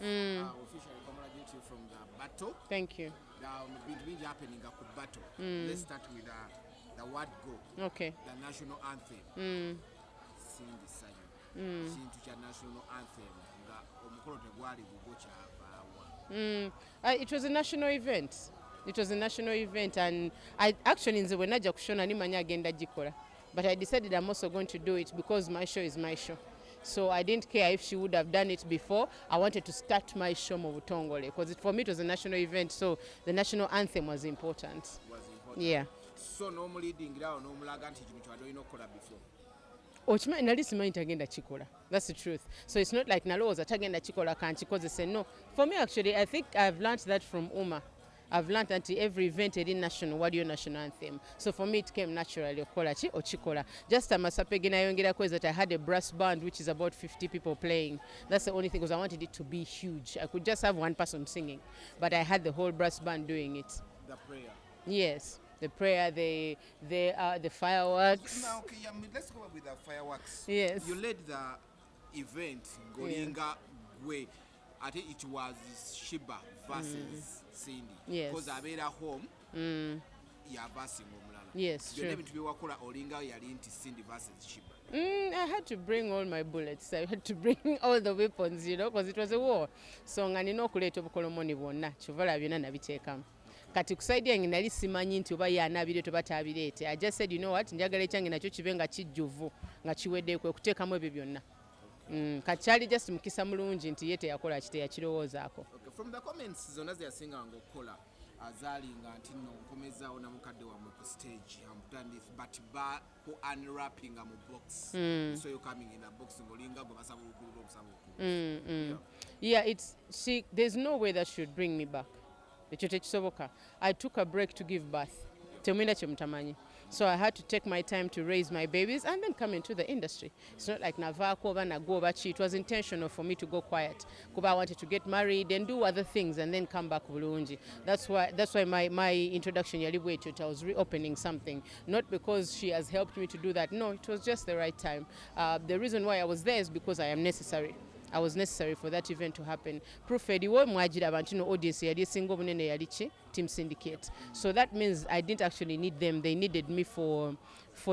Officially congratulate you from the battle. Thank you. Bintu bingi happening ku battle. Let's start with the word go. The national anthem. Cindy Sanyu. Kintu kya national anthem nga omukolo tegwali gugwo kyavaawa? It was a national event. It was a national event, and I actually, nze bwe najja ku show nali manyi agenda gikola, but I decided I'm also going to do it because my show is my show. So I didn't care if she would have done it before. I wanted to start my show mu butongole because for me it was a national event, so the national anthem was important. Was important. Yeah. So n'omuleadingira awo n'omulaga nti kino kywadde olina okukola before. Okimanyi nali simanyi tagenda kikola. That's the truth. So it's not like nalowooza tagenda kikola kankikozese. No, for me, actually, I think I've learnt that from Uma. I've learnt nti every event eri national, waliyo national anthem. So for me it came naturally okukola ki okikola. Just amasape ge nayongerako is that I had a brass band, which is about 50 people playing. That's the only thing, because I wanted it to be huge. I could just have one person singing, but I had the whole brass band doing it. The prayer. Yes, the prayer, the fireworks. Now, okay, yeah, let's go with the fireworks. Yes. You led the event ng'olinga gwe, ate it was Sheebah versus Cindy. Because abeera home yava asinga omulala. Yes, Byonna true. ebintu byewakola olinga yali nti Cindy versus Sheebah. I had to bring all my bullets. I had to bring all the weapons, because it was a war. So nga nina okuleeta obukolomoni bwonna, kyova olaba byonna nabiteekamu. Kati ku side yange nali simanyi nti oba ye anaabireeta oba taabireete. I just said, "You know what, njagala ekyange nakyo kibe nga kijjuvu, nga kiwedde," kwe kuteekamu ebyo byonna. Kati kyali just mukisa mulungi nti ye teyakola ki, teyakirowoozaako. Okay, from the comments zonna ze yasinganga okukola azaalinga nti nno nkomezaawo na mukadde wammwe ku stage, I'm done with, but ba ku unwrappinga mu box. So you coming in a box ng'olinga gwe basaba olukulula obusaba okulu. Yeah, it's she there's no way that should bring me back. Ekyo tekisoboka. I took a break to give birth. Temulina kye mutamanyi. So I had to take my time to raise my babies and then come into the industry. It's not like navaako oba nagwa oba ki. It was intentional for me to go quiet kuba I wanted to get married and do other things and then come back bulungi. That's why my introduction yali bwetyo. I was reopening something, not because she has helped me to do that. No, it was just the right time. The reason why I was there is because I am necessary. I was necessary for that event to happen. Proof eriwo, mwagiraba nti no audience yali esinga obunene yali ki, Team Syndicate. So that means I didn't actually need them. They needed me for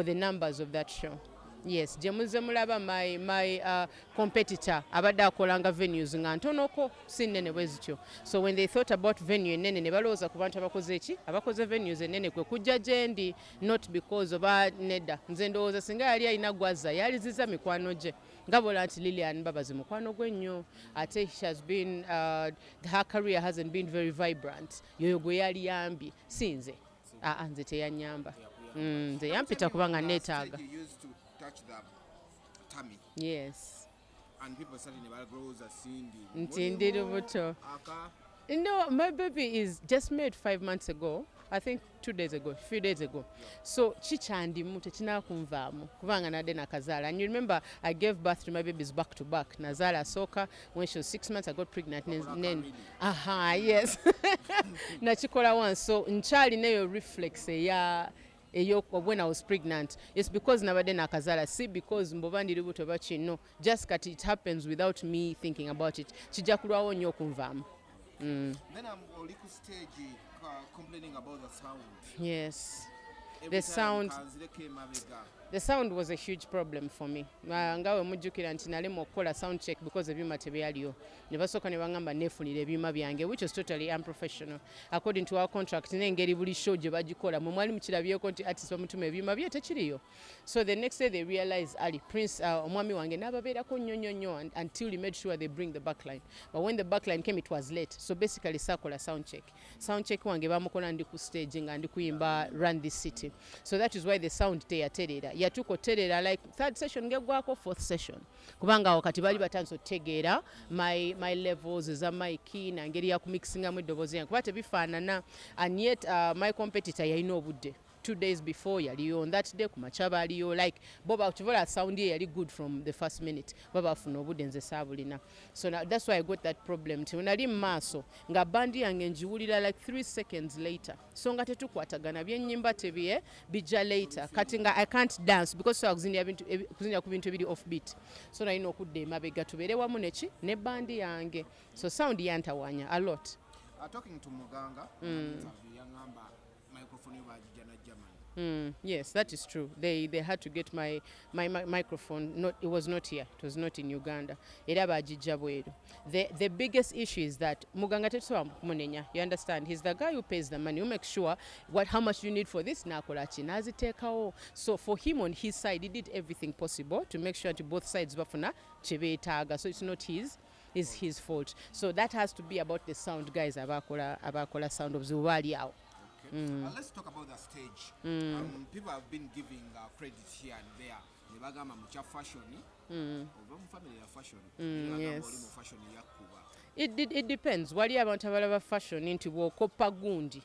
the numbers of that show. Yes, gye muzze mulaba my competitor abadde akolanga venues nga ntonoko, si nnene bwe zityo. So when they thought about venue ennene, ne balowooza ku bantu abakoze eki, abakoze venues ennene, kwe kujja gye ndi, not because oba nedda. Nze ndowooza singa yali alina gwazza, yaliziza mikwano gye, nga bola nti Lilian Mbabazi mukwano gwe nnyo, ate she has been her career hasn't been very vibrant. Yoyo gwe yali yambye, si nze. Aa, nze teyanyamba. Nze yampita kubanga neetaaga. You used to touch the tummy and people started ne balowooza Cindy Nti ndi lubuto. Aka No, my baby is just made 5 months ago. I think 2 days ago, few days ago. So kikyandimu, tekinakunvaamu kubanga nadde nakazaala. And you remember I gave birth to my babies back to back. Nazaala asooka when she was 6 months, I got pregnant. Then, aha, yes. Nakikola once. So nkyalina eyo reflex eya eyo when I was pregnant. It's because nabadde nakazaala, si because mboba ndi lubuto oba ki. No. Just kati it happens without me thinking about it. Kijja kulwawo nnyo okunvaamu. Then I'm oli ku stage complaining about the sound. Yes. Every The time kanzireko emabega. The sound was a huge problem for me. Nga we mujjukira nti nalema okukola sound check because ebyuma tebyaliyo, ne basooka ne baŋŋamba neefunira ebyuma byange, which was totally unprofessional according to our contract n'engeri buli show gye bagikola. Mwe mwali mukirabyeko nti artist bamutuma ebyuma bye, tekiriyo. So the next day they realized Ali Prince, omwami wange n'ababeerako nnyo nnyo nnyo until he made sure they bring the backline. But when the backline came, it was late. So basically sakola sound check. Sound check wange bamukola ndi ku stage nga ndi kuyimba "Run This City". So that is why the sound teyatereera. Yatuuka otereera like third session ngegwako fourth session, kubanga awo kati baali batandise otutegeera my levels eza mic nangeri ya kumixingamu eddoboozi yange, kuba tebifaanana. And yet my competitor yalina obudde. 2 days before yaliyo, on that day ku makya baaliyo. Like bo bakivola sound ye yali good from the first minute, ba bafuna obudde, nze saabulina. So now, that's why I got that problem nti nali mu maaso nga bandi yange ngiwulira like 3 seconds later, so nga tetukwatagana, byennyimba tebye bijja later. Kati nga I can't dance because sobola kuzinira ku bintu ebiri off beat, so nalina okudda emabega tubeere wamu neki ne bandi yange. So sound yantawanya a lot. Talking to Muganga, interview yangamba microphone yo bagijja na Germany. Yes, that is true. They had to get my microphone. Not, it was not here. It was not in Uganda. Era bagijja bweru. The biggest issue is that Muganga tetusobola kumunenya. You understand? He's the guy who pays the money, who makes sure what how much you need for this, n'akola ki, n'aziteekawo. So for him, on his side, he did everything possible to make sure that both sides bafuna kye beetaaga. So it's not his fault. So that has to be about the sound guys abakola sound, obuzibu baali awo. Okay. Let's talk about the stage. People have been giving credit here and there. Ne bagamba mu kya fashion, ova mu family ya fashion. Ne bagamba oli mu fashion yakkuba. It depends. Wali abantu abalaba fashion nti bw'okoppa gundi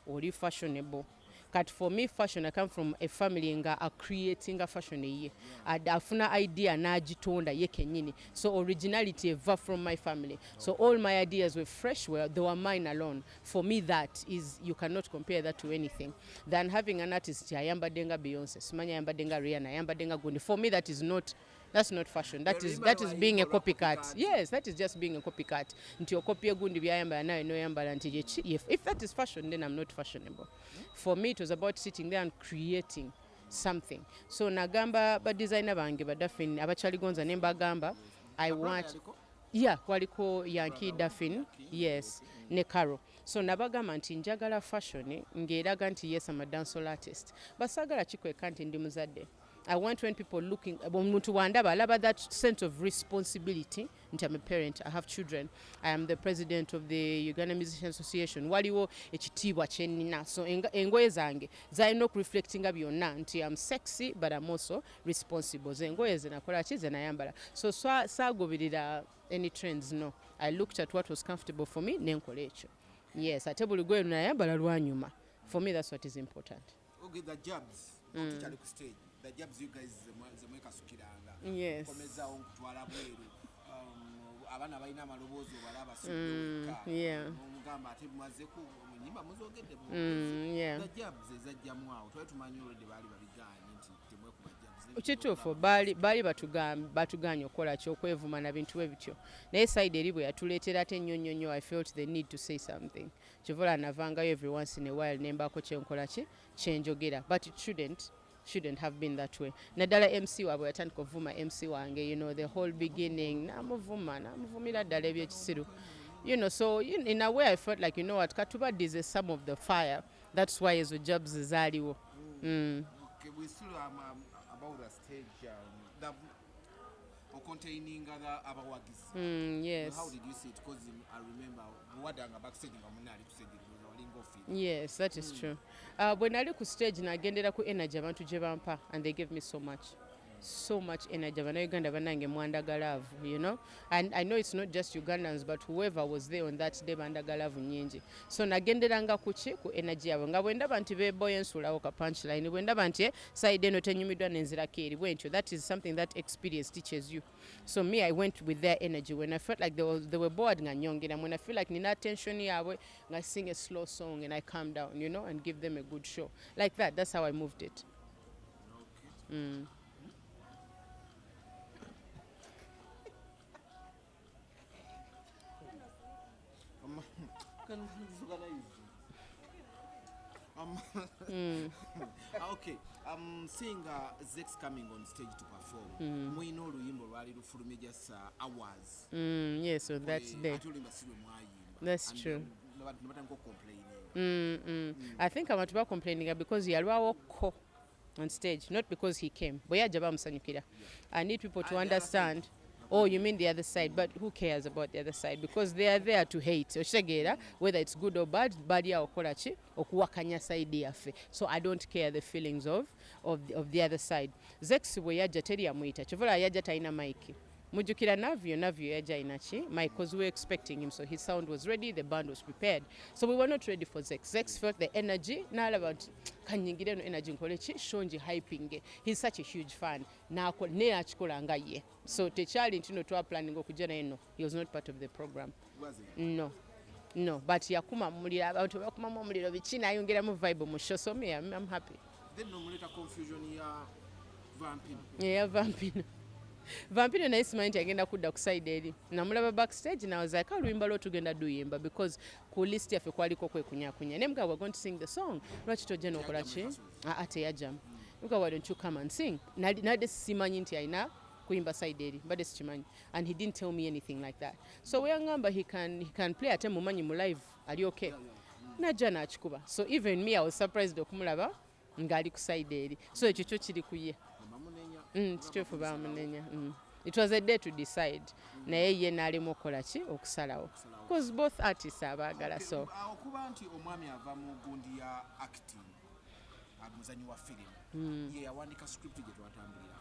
oli fashionable. Kati for me, fashion, I come from a family nga acreatinga fashion eyiye. Afuna idea n'agitonda ye kennyini. So originality eva from my family. So all my ideas were fresh, they were mine alone. For me, that is, you cannot compare that to anything than having an artist ayambadde nga Beyonce, simanyi ayambadde nga Rihanna, ayambadde nga gundi. For me, that is not, that's not fashion. That is being a copycat. Yes, that is just being a copycat, nti okopye gundi byayambala nawe noyambala nti if that is fashion, then I'm not fashionable. For me, it was about sitting there and creating something. So nagamba badesigner bange, badafin abakyaligonza, ne mbagamba I want, yeah, kwaliko Yankee, Daffin, yes, ne Caro. So nabagamba nti njagala fashion ng'eraga nti yes, I'm a dancehall artist, basaagala kikweka nti ndi muzadde. I want when people looking, omuntu wandaba alaba that sense of responsibility nti I'm a parent, I have children, I am the president of the Uganda Musician Association. Waliwo ekitiibwa kyenina. So engoye zange zalina okureflectinga byonna nti I'm sexy but I'm also responsible. Ze engoye ze nakola ki, ze nayambala. So saagoberera any trends, no. I looked at what was comfortable for me nenkola ekyo. Yes, ate buli gwe nayambala lwanyuma. For me, that's what is important. Okay, the jabs. Tukyali ku stage. The jabs you guys zemwekasukiranga. Komezaawo nkutwala bweru. Abaana balina amaloboozi obalaba sudde. Omugamba ate mwazeku enyimba muzogedde. The jabs ezajjamu awo twali tumanyi olwedde baali babigaanye nti temwekuba jabs. Kituufu, baali batuganye okukola ki, okwevuma na bintu bwe bityo, naye side eri bwe yatuleetera ate nnyo nnyo nnyo, I felt the need to say something. Kivola navangayo every once in a while nembaako kyenkola ki, kyenjogera, but it shouldn't have been that way. Naddala MC waabwe yatandika ovuma MC wange, the whole beginning namuvuma, namuvumira ddala ebyekisiru. So in a way I felt like, you know what, katubaddize some of the fire. That's why ezo jabs zaaliwo. Okay, we still about the stage, the ocontaininga the abawagizi. How did you see it? Because I remember bwewaddanga backstage nga munne ali ku stage, ndowooza walinga ofiira. Yes, that is true. Bwe nali ku stage nagendera ku energy abantu gye bampa, and they gave me so much, so much energy. Bannayuganda bannange mwandaga love, and I know it's not just Ugandans, but whoever was there on that day bandaga love nyingi. So nagenderanga kuki, ku energy yabwe, nga bwe ndaba nti beboye nsuulawo ka punchline, bwe ndaba nti side eno tenyumiddwa nenzirako eri bwe ntyo. That is something that experience teaches you. So me, I went with their energy. When I felt like they were bored, nga nyongera. When I feel like nina attention yaabwe, nga sing a slow song and I calm down and give them a good show like that. That's how I moved it. Okay. Can disorganize. Okay. Seeing Zex coming on stage to perform. Mwina oluyimba olwali lufulumye just hours. Yes, on that day. Ate oluyimba si lwe mwayimba. That's And, true. ne batandika okucomplaininga. I think abantu bacomplaininga because yalwawo ko on stage, not because he came. Bwe yajja bamusanyukira. I need people to Ah, the other understand. Oh, you mean the other side, but who cares about the other side? Because they are there to hate. Okitegeera, whether it's good or bad, bali awo okukola ki? Okuwakanya side yaffe. So I don't care the feelings of the other side. Zex bwe yajja teri yamuyita. Kyova olaba yajja talina mic. Mujjukira Navio, Navio yajja alina ki mic, because we were expecting him, so his sound was ready, the band was prepared. So we were not ready for Zex. Zex felt the energy, n'alaba nti kanyingire eno energy nkole ki show ngihyping. He's such a huge fan. Naye akikola nga ye. So tekyali nti no twaplanning okujja naye, no. He was not part of the program. Was it? No, but yakuma muliro, abantu bakumamu omuliro biki, n'ayongeramu vibe mu show. So me, I'm happy. Then nomuleta confusion ya Vampino. Eya Vampino. Vampino naye simanyi nti agenda kudda ku side eri. Namulaba backstage, nawazaako oluyimba lwo tugenda duyimba, because ku list yaffe kwaliko kwekunyakunya. Naye mga, we're going to sing the song, lwaki tojja n'okola ki? Aa, teyajjamu. Mga, why don't you come and sing? Nadde simanyi nti alina kuyimba side eri, mbadde sikimanyi, and he didn't tell me anything like that. So weyaŋŋamba he can play, ate mumanyi mu live ali okay, najja n'akikuba. So even me, I was surprised okumulaba ng'ali ku side eri. So ekyo kyo kiri ku ye. Bamunenya. Kituufu bamunenya. It was a day to decide, naye ye n'alema okukola ki, okusalawo, because both artists abaagala, so Okuba nti omwami ava mu gundi ya acting, muzanyi wa firimu, ye yawandika script gye twatambulira.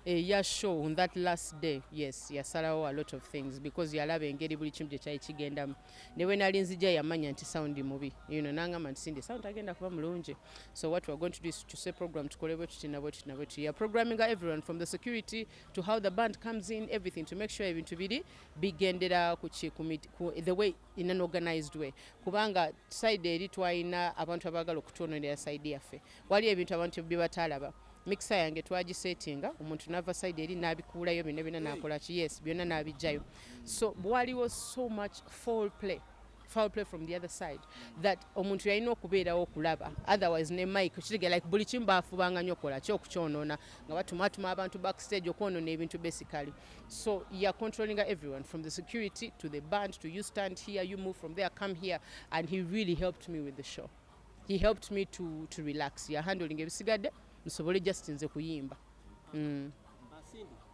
Eya show on that last day, yes, yasalawo a lot of things because yalaba engeri buli kimu gye kyali kigendamu. Ne bwe nali nzija yamanya nti sound mubi, nangamba nti Cindy, sound agenda kuba mulungi, so what we're going to do is to say program tukole bwe tuti na bwe tuti na bwe tuti. Ya programming everyone from the security to how the band comes in, everything, to make sure ebintu biri bigendera ku ki, ku the way, in an organized way, kubanga side eri twalina abantu abaagala okutwononera side yaffe. Wali ebintu abantu bye batalaba. Mixer yange twagisetinga, omuntu nava side eri n'abikuulayo byonna byonna, nakola ki, yes, byonna n'abijjayo. So waliwo so much foul play from the other side that omuntu yalina okubeerawo okulaba, otherwise ne mic kitegera like buli kimu baafubanga nnyo okukola ki, okukyonoona, nga batumatuma abantu backstage okwonoona ebintu basically. So ya controlling everyone from the security to the band to you stand here, you move from there, come here, and he really helped me with the show. He helped me to relax, ya handling ebisigadde nsobole just nze kuyimba. Cindy,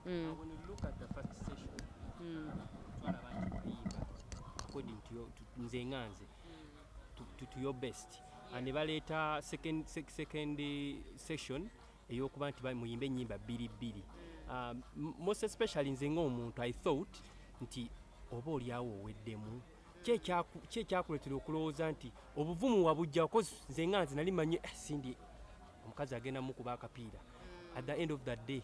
when you look at the first session, twalaba nti wayimba according to your, to, nze nga nze to your best, and ne baleeta second session ey'okuba nti muyimbe ennyimba bbiri bbiri. Most especially nze ng'omuntu, I thought nti oba oliawo oweddemu. Ki ekyakuleetera okulowooza nti obuvumu wabujja? Cause nze nga nze nali manyi, eh, Cindy omukazi agenda mukuba akapiira at the end of the day,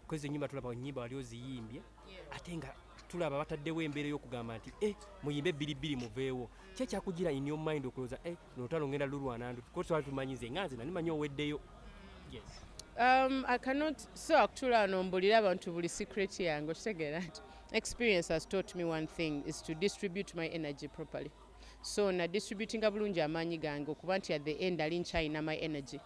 kwezi enyimba tulaba enyimba wali oziyimbye, ate nga tulaba bataddewo embeera ey'okugamba nti, eh, muyimbe bbiri bbiri muveewo. Ki ekyakugira in your mind okulowooza, eh, nolutalo ngenda lulwana ndu ko twali tumanyi, nze nga nze nali manyi oweddeyo, yes? I cannot, so akutuula wano mbulire abantu buli secret yange, okitegeera nti experience has taught me one thing, is to distribute my energy properly. So na distributinga bulungi amaanyi gange okuba nti at the end ali nkyalina my energy.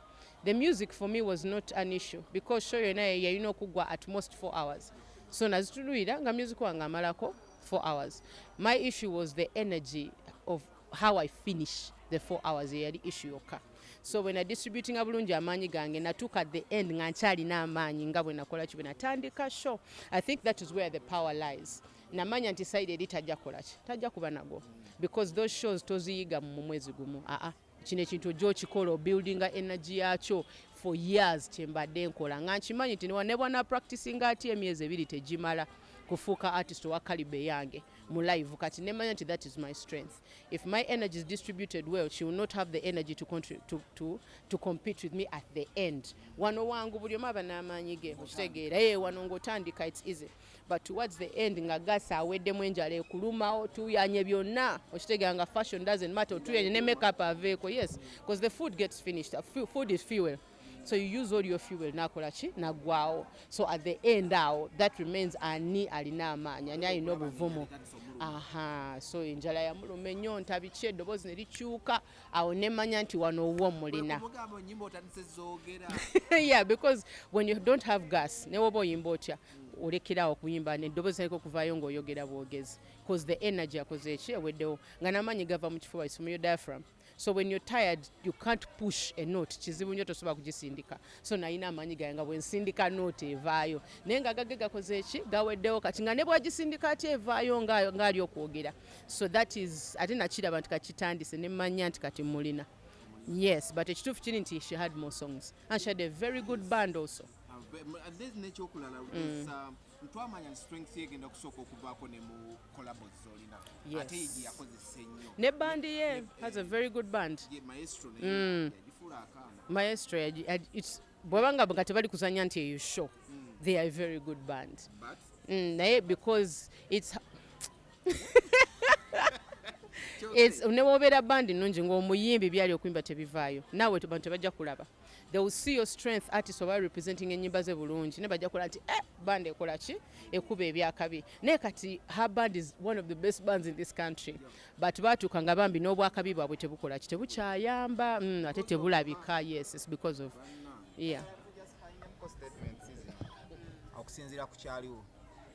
The music for me was not an issue because show yonna yalina okuggwa at most 4 hours, so nazituluyira nga music wange amalako 4 hours. My issue was the energy of how I finish the 4 hours, eyali issue yokka. So bwe nadistributinga bulungi amaanyi gange, natuuka at the end nga nkyalina amaanyi nga bwe nakola ki, bwe natandika show. I think that is where the power lies. Namanya nti side eri tajja kukola ki, tajja kuba nago, because those shows toziyiga mu mwezi gumu. Aa, kino ekintu ojja okikola, obuildinga energy yakyo for years. Kyembadde nkola nga nkimanyi nti ne bwana practicinga ati emyezi 2 tegimala kufuuka artist owa caliber yange mu live. Kati nemanya nti that is my strength. If my energy is distributed well, she will not have the energy to compete with me at the end. Wano wangu buli omu aba n'amaanyi ge, okitegeera? Ye wano ng'otandika it's easy, but towards the end nga gasi aweddemu, enjala ekuluma, otuyanye byonna, okitegeera nga fashion doesn't matter, otuyanye ne makeup aveeko, yes, because the food gets finished. Food is fuel, so you use all your fuel, nakola ki, naggwawo. So at the end awo that remains ani alina amaanyi, ani alina obuvumu. Aha, so enjala yamuluma, ennyonta, biki, eddoboozi ne likyuka. Awo nemanya nti wano owwo mulina. Mugamba ennyimba otandise zoogera. Yeah, because when you don't have gas, ne woba oyimba otya, olekerawo okuyimba neddoboozi litandika okuvaayo ng'oyogera bwogezi, because the energy akoze eki, eweddewo, nga n'amaanyi gava mu kifuba, it's from your diaphragm. So when you're tired, you can't push a note, kizibu nnyo, tosobola kugisindika. So nalina amaanyi gange nga bwe nsindika note evaayo, naye nga gage gakoze eki, gaweddewo. Kati nga ne bwagisindika ati evaayo ng'ali okwogera. So that is, ate nakiraba nti kakitandise, ne mmanya nti kati mulina, yes. But ekituufu kiri nti she had more songs and she had a very good band also. A And then nekyokulala is, twamanya nti strength ye egenda kusooka okuvaako ne mu collabos z'olina. Yes. Ate ye gye yakozesa ennyo. Ne band ye has a very good band. Ye maestro naye yagifuula akaana. Maestro bwebanga nga tebali kuzanya nti eyo show, they are a very good band. But Naye because it's ne wobeera band nnungi ng'omuyimbi byali okuyimba tebivaayo, naawe bantu tebajja kulaba. They will see your strength, artist oba representing ennyimba ze bulungi, ne bajja kulaba nti eh, band ekola ki, ekuba ebyakabi. Naye kati her band is one of the best bands in this country, but baatuuka nga bambi n'obwakabi bwabwe tebukola ki, tebukyayamba, ate tebulabika. Yes, it's because of, yeah. Statements zino okusinziira ku kyaliwo,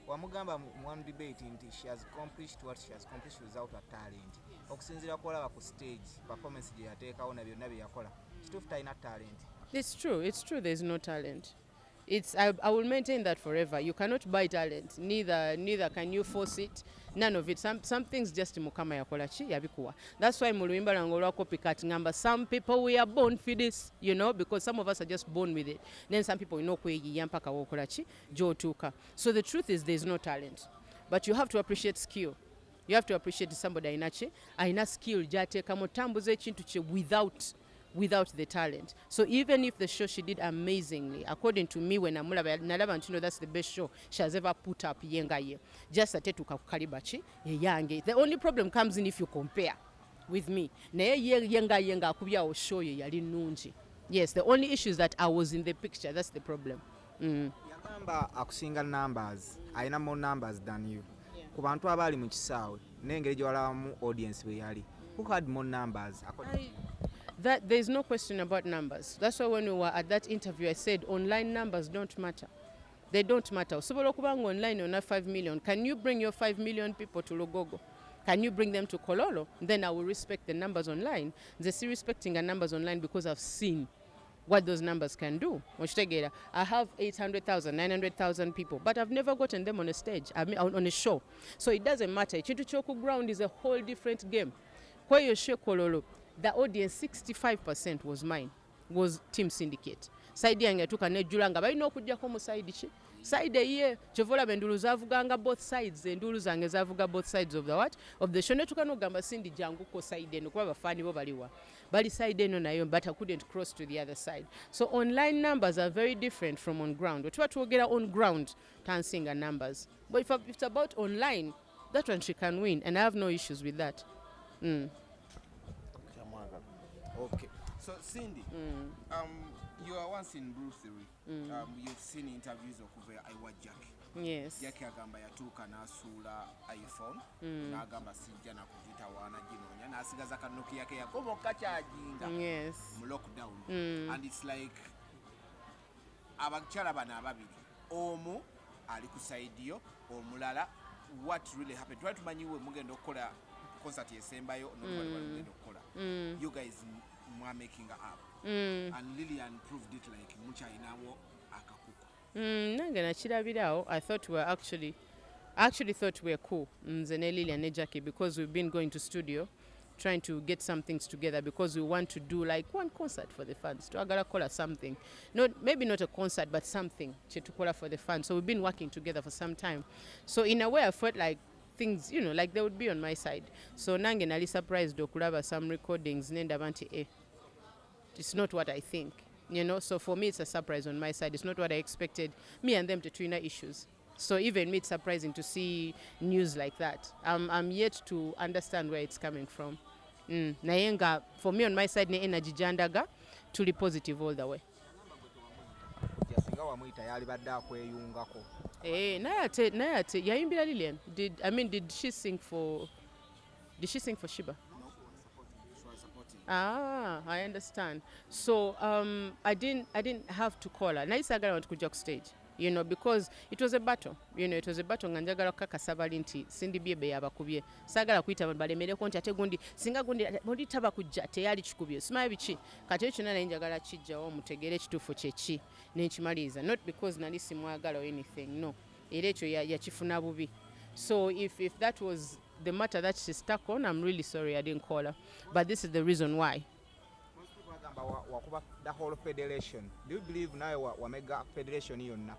wamugamba mu one debate nti she has accomplished what she has accomplished without a talent. Okusinziira kwolaba ku stage performance gye yateekawo na byonna bye yakola, kituufu talina talent? It's true. It's true. There's no talent. I will maintain that forever. You cannot buy talent. Neither can you force it. None of it. Some things just Mukama yakola ki, yabikuwa. That's why mu luyimba lwange olwa copycat ngamba some people we are born for this, because some of us are just born with it. Then some people kweyiya mpaka wokola ki, gy'otuuka. So the truth is there's no talent. But you have to appreciate skill. You have to appreciate somebody alina ki, alina skill gy'ateekamu tambuza ekintu kye without the talent. So even if the show she did amazingly, according to me when namulaba, nalaba nti no, that's the best show she has ever put up ye nga ye. Just atetuuka ku caliber ki eyange. The only problem comes in if you compare with me. Naye ye ye nga ye ng'akubyawo show ye yali nnungi. Yes, the only issue is that I was in the picture. That's the problem. Yagamba akusinga numbers, alina more numbers than you. Ku bantu abaali mu kisaawe n'engeri gye walabamu audience bwe yali, who had more numbers according That there's no question about numbers. That's why when we were at that interview, I said online numbers don't matter. They don't matter. Osobola okuba nga online ona 5 million. Can you bring your 5 million people to Lugogo? Can you bring them to Kololo? Then I will respect the numbers online. Nze si respecting the numbers online because I've seen what those numbers can do. Okitegeera? I have 800,000, 900,000 people, but I've never gotten them on a stage, I mean, on a show. So it doesn't matter. Ekintu ky'oku ground is a whole different game. Kweyo show Kololo, the audience 65% was mine, was Team Syndicate. Side yange yatuuka nejjula nga balina okuggyako mu side ki? Side eye. Kyova olaba enduulu zaavuganga both sides, enduulu zange zaavuga both sides of the what? Of the show. Netuuka n'okugamba Cindy janguko side eno kuba bafaani bo baliwa. Bali side eno nayo, but I couldn't cross to the other side. So online numbers are very different from on ground. Bwe tuba twogera on ground, tansinga numbers. But if it's about online, that one she can win, and I have no issues with that. Okay. So Cindy, you are once in Bruce Lee. You've seen interviews okuva ewa Jackie. Yes. Jackie agamba yatuuka n'asuula iPhone, n'agamba sijja nakugitawaana ginoonya, n'asigaza ka Nokia ke yakoba okakyajinga mu lockdown. And it's like abakyala bano ababiri, omu ali ku side yo, omulala, what really happened? Twali tumanyiwe mugenda okukola concert esembayo n'oluvannyuma mugenda okukola. You guys mwamakinga up. And Lillian proved it like mukyalinawo akakuku. Nange nakirabirawo. I actually thought we were cool, nze ne Lilian ne Jackie, because we've been going to studio trying to get some things together because we want to do like one concert for the fans. Twagala kukola something, not maybe not a concert, but something kyetukola for the fans. So we've been working together for some time, so in a way I felt like things, like they would be on my side. So nange nali surprised okulaba some recordings nendaba nti eh, it's not what I think. So for me, it's a surprise on my side. It's not what I expected. Me and them tetulina issues. So even me, it's surprising to see news like that. I'm yet to understand where it's coming from. Naye nga for me on my side ne energy gyandaga tuli positive all the way. Singa wamuyita yalibadde akweyungako. Eh, naye ate yayimbira Lilian. Did I mean, did she sing for Sheebah? She was supporting. Ah, I understand. So I didn't have to call her. Naye saagala bantu kujja ku stage, because it was a battle. It was a battle nga njagala kukakasa bali nti Cindy Biebe yabakubye. Saagala kuyita abantu balemereko nti ate gundi singa gundi gundi taba kujja teyali kikubye. Simanyi biki. Kati ekyo kyonna naye njagala kijjawo mutegeere ekituufu kye ki ne nkimaliriza. Not because nali simwagala or anything, no. Era ekyo yakifuna bubi. So if that was the matter that she stuck on, I'm really sorry I didn't call her. But this is the reason why. Bagamba wakuba the whole federation. Do you believe nawe wamega federation yonna?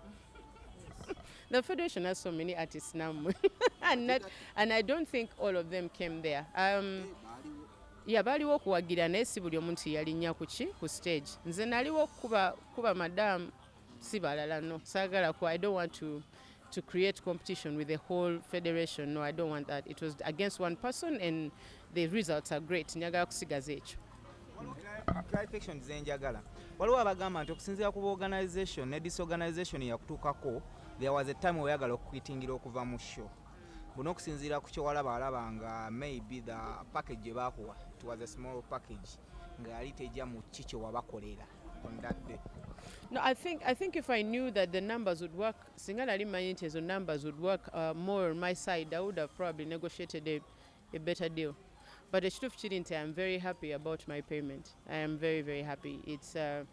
The federation has so many artists now, and, not, and I don't think all of them came there. Yeah, baliwo okuwagira, naye si buli omuntu yalinnya ku ki, ku stage. Nze naliwo kuba madam, si balala. No, saagala ku, I don't want to create competition with the whole federation. No, I don't want that. It was against one person and the results are great. Njagala kusigaza ekyo. Clarification zenjagala, waliwo abagamba nti okusinziira ku organization ne disorganization yakutuukako, there was a time weyagala okuquitingira okuva mu show. Buno okusinziira ku kyewalaba, alaba nga maybe the package gye baakuwa, it was a small package nga yali tejja mu ki kyewabakolera on that day. No, I think if I knew that the numbers would work, singa nali mmanyi nti ezo numbers would work more on my side, I would have probably negotiated a better deal. But ekituufu kiri nti I am very happy about my payment. I am very, very happy. It's a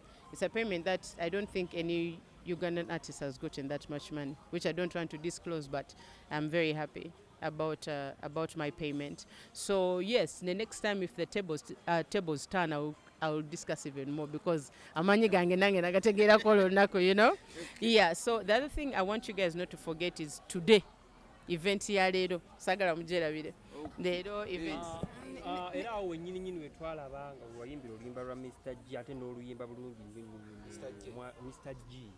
payment that I don't think any Ugandan artist has gotten that much money, which I don't want to disclose, but I'm very happy about my payment. So yes, the next time if the tables turn, I will discuss even more because amanyi gange nange nagategeerako olunaku. Yeah, so the other thing I want you guys not to forget is today, event ya leero, saagala mugyerabire. Leero event. Ah, era awo wennyini nyini wetwalaba nga wayimbira oluyimba lwa Mr G, ate n'oluyimba bulungi nnyo nnyo nnyo nnyo. Mr G.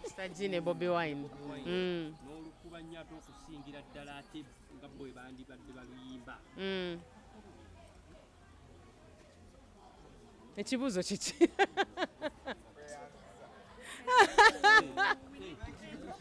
Mr G ne Bobi Wine. N'olukuba nnyo ate okusingira ddala ate nga bo bwe bandibadde baluyimba. Ekibuuzo kiki?